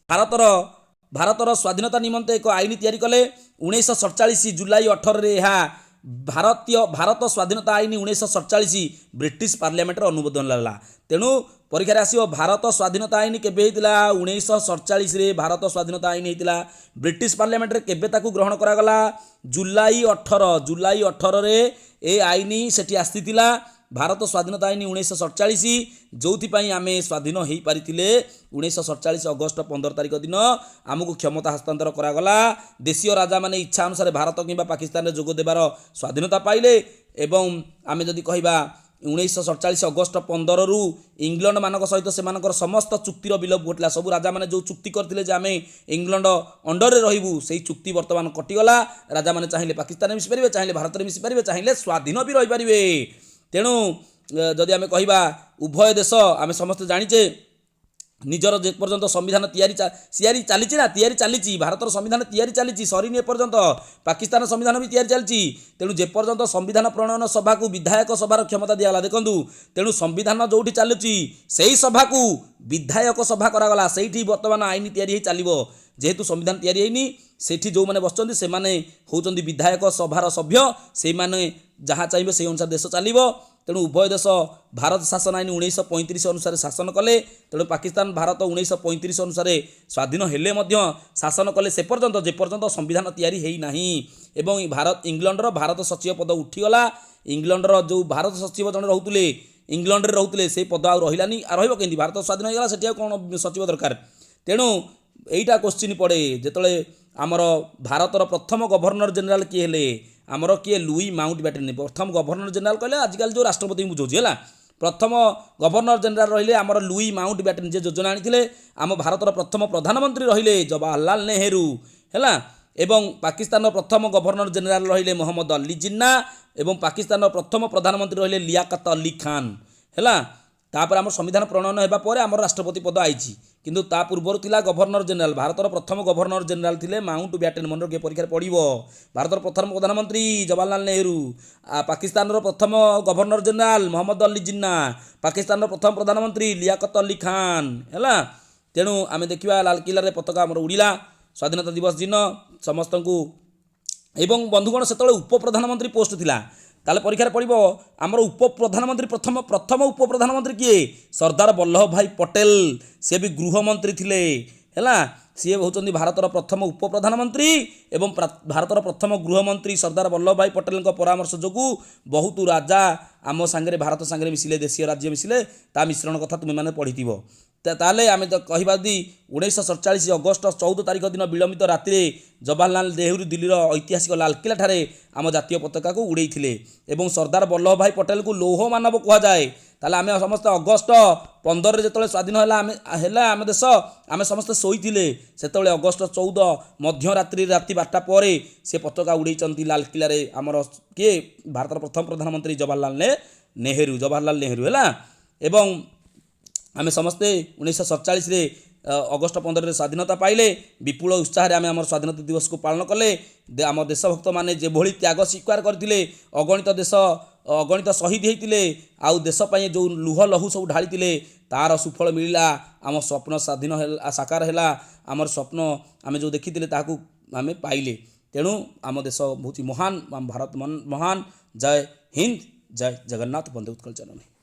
ଭାରତର ସ୍ୱାଧୀନତା ନିମନ୍ତେ ଏକ ଆଇନ ତିଆରି କଲେ। 1947 ଜୁଲାଇ 18ରେ ଏହା ଭାରତ ସ୍ୱାଧୀନତା ଆଇନ 1947 ବ୍ରିଟିଶ ପାର୍ଲିଆମେଣ୍ଟର ଅନୁମୋଦନ ହେଲା। ତେଣୁ ପରୀକ୍ଷାରେ ଆସିବ, ଭାରତ ସ୍ୱାଧୀନତା ଆଇନ କେବେ ହେଇଥିଲା? 1947ରେ ଭାରତ ସ୍ୱାଧୀନତା ଆଇନ ହେଇଥିଲା। ବ୍ରିଟିଶ ପାର୍ଲାମେଣ୍ଟରେ କେବେ ତାକୁ ଗ୍ରହଣ କରାଗଲା? ଜୁଲାଇ 18। ଜୁଲାଇ 18ରେ ଏ ଆଇନ ସେଠି ଆସିଥିଲା, ଭାରତ ସ୍ୱାଧୀନତା ଆଇନ 1947, ଯେଉଁଥିପାଇଁ ଆମେ ସ୍ୱାଧୀନ ହେଇପାରିଥିଲେ। 1947 ଅଗଷ୍ଟ 15 ତାରିଖ ଦିନ ଆମକୁ କ୍ଷମତା ହସ୍ତାନ୍ତର କରାଗଲା। ଦେଶୀୟ ରାଜାମାନେ ଇଚ୍ଛା ଅନୁସାରେ ଭାରତ କିମ୍ବା ପାକିସ୍ତାନରେ ଯୋଗ ଦେବାର ସ୍ୱାଧୀନତା ପାଇଲେ। ଏବଂ ଆମେ ଯଦି କହିବା, 1947 ଅଗଷ୍ଟ 15ରୁ ଇଂଲଣ୍ଡମାନଙ୍କ ସହିତ ସେମାନଙ୍କର ସମସ୍ତ ଚୁକ୍ତିର ବିଲୋପ ଘଟିଲା। ସବୁ ରାଜାମାନେ ଯେଉଁ ଚୁକ୍ତି କରିଥିଲେ ଯେ ଆମେ ଇଂଲଣ୍ଡ ଅଣ୍ଡରରେ ରହିବୁ, ସେଇ ଚୁକ୍ତି ବର୍ତ୍ତମାନ କଟିଗଲା। ରାଜାମାନେ ଚାହିଁଲେ ପାକିସ୍ତାନରେ ମିଶିପାରିବେ, ଚାହିଁଲେ ଭାରତରେ ମିଶିପାରିବେ, ଚାହିଁଲେ ସ୍ୱାଧୀନ ବି ରହିପାରିବେ। ତେଣୁ ଯଦି ଆମେ କହିବା, ଉଭୟ ଦେଶ, ଆମେ ସମସ୍ତେ ଜାଣିଛେ, ନିଜର ଯେପର୍ଯ୍ୟନ୍ତ ସମ୍ବିଧାନ ତିଆରି ଚାଲିଛି ନା, ତିଆରି ଚାଲିଛି, ଭାରତର ସମ୍ବିଧାନ ତିଆରି ଚାଲିଛି, ସରିନି ଏପର୍ଯ୍ୟନ୍ତ। ପାକିସ୍ତାନ ସମ୍ବିଧାନ ବି ତିଆରି ଚାଲିଛି। ତେଣୁ ଯେପର୍ଯ୍ୟନ୍ତ ସମ୍ବିଧାନ ପ୍ରଣୟନ ସଭାକୁ ବିଧାୟକ ସଭାର କ୍ଷମତା ଦିଆଗଲା, ଦେଖନ୍ତୁ, ତେଣୁ ସମ୍ବିଧାନ ଯେଉଁଠି ଚାଲୁଛି ସେଇ ସଭାକୁ ବିଧାୟକ ସଭା କରାଗଲା। ସେଇଠି ବର୍ତ୍ତମାନ ଆଇନ ତିଆରି ହେଇ ଚାଲିବ। ଯେହେତୁ ସମ୍ବିଧାନ ତିଆରି ହେଇନି, ସେଠି ଯେଉଁମାନେ ବସିଛନ୍ତି ସେମାନେ ହେଉଛନ୍ତି ବିଧାୟକ ସଭାର ସଭ୍ୟ। ସେଇମାନେ ଯାହା ଚାହିଁବେ ସେଇ ଅନୁସାରେ ଦେଶ ଚାଲିବ। ତେଣୁ ଉଭୟ ଦେଶ ଭାରତ ଶାସନ ଆଇନ 1935 ଅନୁସାରେ ଶାସନ କଲେ। ତେଣୁ ପାକିସ୍ତାନ, ଭାରତ 1935 ଅନୁସାରେ ସ୍ୱାଧୀନ ହେଲେ ମଧ୍ୟ ଶାସନ କଲେ ସେ ପର୍ଯ୍ୟନ୍ତ ଯେପର୍ଯ୍ୟନ୍ତ ସମ୍ବିଧାନ ତିଆରି ହେଇନାହିଁ। ଏବଂ ଇଂଲଣ୍ଡର ଭାରତ ସଚିବ ପଦ ଉଠିଗଲା। ଇଂଲଣ୍ଡର ଯେଉଁ ଭାରତ ସଚିବ ଜଣେ ରହୁଥିଲେ, ଇଂଲଣ୍ଡରେ ରହୁଥିଲେ, ସେଇ ପଦ ଆଉ ରହିଲାନି। ଆଉ ରହିବ କେମିତି? ଭାରତ ସ୍ୱାଧୀନ ହେଇଗଲା, ସେଠି ଆଉ କ'ଣ ସଚିବ ଦରକାର? ତେଣୁ ଏଇଟା କୋଶ୍ଚିନ୍ ପଡ଼େ ଯେତେବେଳେ ଆମର ଭାରତର ପ୍ରଥମ ଗଭର୍ଣ୍ଣର ଜେନେରାଲ କିଏ ହେଲେ? ଆମର କିଏ? Louis mount batten. ପ୍ରଥମ ଗଭର୍ଣ୍ଣର ଜେନେରାଲ କହିଲେ ଆଜିକାଲି ଯେଉଁ ରାଷ୍ଟ୍ରପତିଙ୍କୁ ବୁଝାଉଛି, ହେଲା। ପ୍ରଥମ ଗଭର୍ଣ୍ଣର ଜେନେରାଲ ରହିଲେ ଆମର ଲୁଇ ମାଉଣ୍ଟ ବ୍ୟାଟେନ୍, ଯିଏ ଯୋଜନା ଆଣିଥିଲେ। ଆମ ଭାରତର ପ୍ରଥମ ପ୍ରଧାନମନ୍ତ୍ରୀ ରହିଲେ ଜବାହରଲାଲ ନେହେରୁ, ହେଲା। ଏବଂ ପାକିସ୍ତାନର ପ୍ରଥମ ଗଭର୍ଣ୍ଣର ଜେନେରାଲ ରହିଲେ ମହମ୍ମଦ ଅଲ୍ଲୀ ଜିନ୍ନା ଏବଂ ପାକିସ୍ତାନର ପ୍ରଥମ ପ୍ରଧାନମନ୍ତ୍ରୀ ରହିଲେ ଲିଆକତ ଅଲ୍ଲୀ ଖାନ୍, ହେଲା। ତାପରେ ଆମର ସମ୍ବିଧାନ ପ୍ରଣୟନ ହେବା ପରେ ଆମର ରାଷ୍ଟ୍ରପତି ପଦ ଆଇଛି, କିନ୍ତୁ ତା ପୂର୍ବରୁ ଥିଲା ଗଭର୍ଣ୍ଣର ଜେନେରାଲ। ଭାରତର ପ୍ରଥମ ଗଭର୍ଣ୍ଣର ଜେନେରାଲ ଥିଲେ ମାଉଣ୍ଟ ବ୍ୟାଟେନ୍। ମନେ ରଖିବେ, ପରୀକ୍ଷାରେ ପଡ଼ିବ। ଭାରତର ପ୍ରଥମ ପ୍ରଧାନମନ୍ତ୍ରୀ ଜବାହରଲାଲ ନେହେରୁ, ପାକିସ୍ତାନର ପ୍ରଥମ ଗଭର୍ଣ୍ଣର ଜେନେରାଲ ମହମ୍ମଦ ଅଲ୍ଲୀ ଜିନ୍ନା, ପାକିସ୍ତାନର ପ୍ରଥମ ପ୍ରଧାନମନ୍ତ୍ରୀ ଲିଆକତ ଅଲ୍ଲୀ ଖାନ୍, ହେଲା। ତେଣୁ ଆମେ ଦେଖିବା, ଲାଲକିଲ୍ଲାରେ ପତାକା ଆମର ଉଡ଼ିଲା ସ୍ୱାଧୀନତା ଦିବସ ଦିନ ସମସ୍ତଙ୍କୁ। ଏବଂ ବନ୍ଧୁଗଣ, ସେତେବେଳେ ଉପପ୍ରଧାନମନ୍ତ୍ରୀ ପୋଷ୍ଟ ଥିଲା। ତାହେଲେ ପରୀକ୍ଷାରେ ପଡ଼ିବ, ଆମର ଉପପ୍ରଧାନମନ୍ତ୍ରୀ, ପ୍ରଥମ ଉପପ୍ରଧାନମନ୍ତ୍ରୀ କିଏ? ସର୍ଦ୍ଦାର ବଲ୍ଲଭ ଭାଇ ପଟେଲ। ସେ ବି ଗୃହମନ୍ତ୍ରୀ ଥିଲେ, ହେଲା। ସିଏ ହେଉଛନ୍ତି ଭାରତର ପ୍ରଥମ ଉପପ୍ରଧାନମନ୍ତ୍ରୀ ଏବଂ ଭାରତର ପ୍ରଥମ ଗୃହମନ୍ତ୍ରୀ। ସର୍ଦ୍ଦାର ବଲ୍ଲଭ ଭାଇ ପଟେଲଙ୍କ ପରାମର୍ଶ ଯୋଗୁଁ ବହୁତ ରାଜା ଆମ ସାଙ୍ଗରେ, ଭାରତ ସାଙ୍ଗରେ ମିଶିଲେ, ଦେଶୀୟ ରାଜ୍ୟ ମିଶିଲେ। ତା ମିଶ୍ରଣ କଥା ତୁମେମାନେ ପଢ଼ିଥିବ। ତାହେଲେ ଆମେ ତ କହିବା ଯଦି, 1947 ଅଗଷ୍ଟ 14 ତାରିଖ ଦିନ ବିଳମ୍ବିତ ରାତିରେ ଜବାହରଲାଲ ନେହେରୁ ଦିଲ୍ଲୀର ଐତିହାସିକ ଲାଲକିଲ୍ଲାଠାରେ ଆମ ଜାତୀୟ ପତାକାକୁ ଉଡ଼େଇଥିଲେ ଏବଂ ସର୍ଦ୍ଦାର ବଲ୍ଲଭ ଭାଇ ପଟେଲଙ୍କୁ ଲୌହ ମାନବ କୁହାଯାଏ। ତାହେଲେ ଆମେ ସମସ୍ତେ ଅଗଷ୍ଟ 15ରେ ଯେତେବେଳେ ସ୍ୱାଧୀନ ହେଲା, ଆମେ ହେଲା ଆମ ଦେଶ, ଆମେ ସମସ୍ତେ ଶୋଇଥିଲେ। ସେତେବେଳେ ଅଗଷ୍ଟ 14 ମଧ୍ୟରାତ୍ରି, ରାତି 12ଟା ପରେ ସେ ପତାକା ଉଡ଼େଇଛନ୍ତି ଲାଲକିଲ୍ଲାରେ ଆମର କିଏ? ଭାରତର ପ୍ରଥମ ପ୍ରଧାନମନ୍ତ୍ରୀ ଜବାହରଲାଲ ନେହେରୁ, ଜବାହରଲାଲ ନେହେରୁ, ହେଲା। ଏବଂ ଆମେ ସମସ୍ତେ 1947ରେ ଅଗଷ୍ଟ 15ରେ ସ୍ୱାଧୀନତା ପାଇଲେ। ବିପୁଳ ଉତ୍ସାହରେ ଆମେ ଆମର ସ୍ୱାଧୀନତା ଦିବସକୁ ପାଳନ କଲେ। ଆମ ଦେଶଭକ୍ତମାନେ ଯେଭଳି ତ୍ୟାଗ ସ୍ୱୀକାର କରିଥିଲେ, ଅଗଣିତ ଶହୀଦ ହେଇଥିଲେ ଆଉ ଦେଶ ପାଇଁ ଯେଉଁ ଲୁହ ଲହୁ ସବୁ ଢାଳିଥିଲେ, ତାର ସୁଫଳ ମିଳିଲା। ଆମ ସ୍ୱପ୍ନ ସ୍ୱାଧୀନ ହେଲା, ସାକାର ହେଲା। ଆମର ସ୍ୱପ୍ନ ଆମେ ଯେଉଁ ଦେଖିଥିଲେ, ତାହାକୁ ଆମେ ପାଇଲେ। ତେଣୁ ଆମ ଦେଶ ହେଉଛି ମହାନ, ଆମ ଭାରତ ମହାନ। ଜୟ ହିନ୍ଦ, ଜୟ ଜଗନ୍ନାଥ, ବନ୍ଦେ ଉତ୍କଳ ଜନନୀ।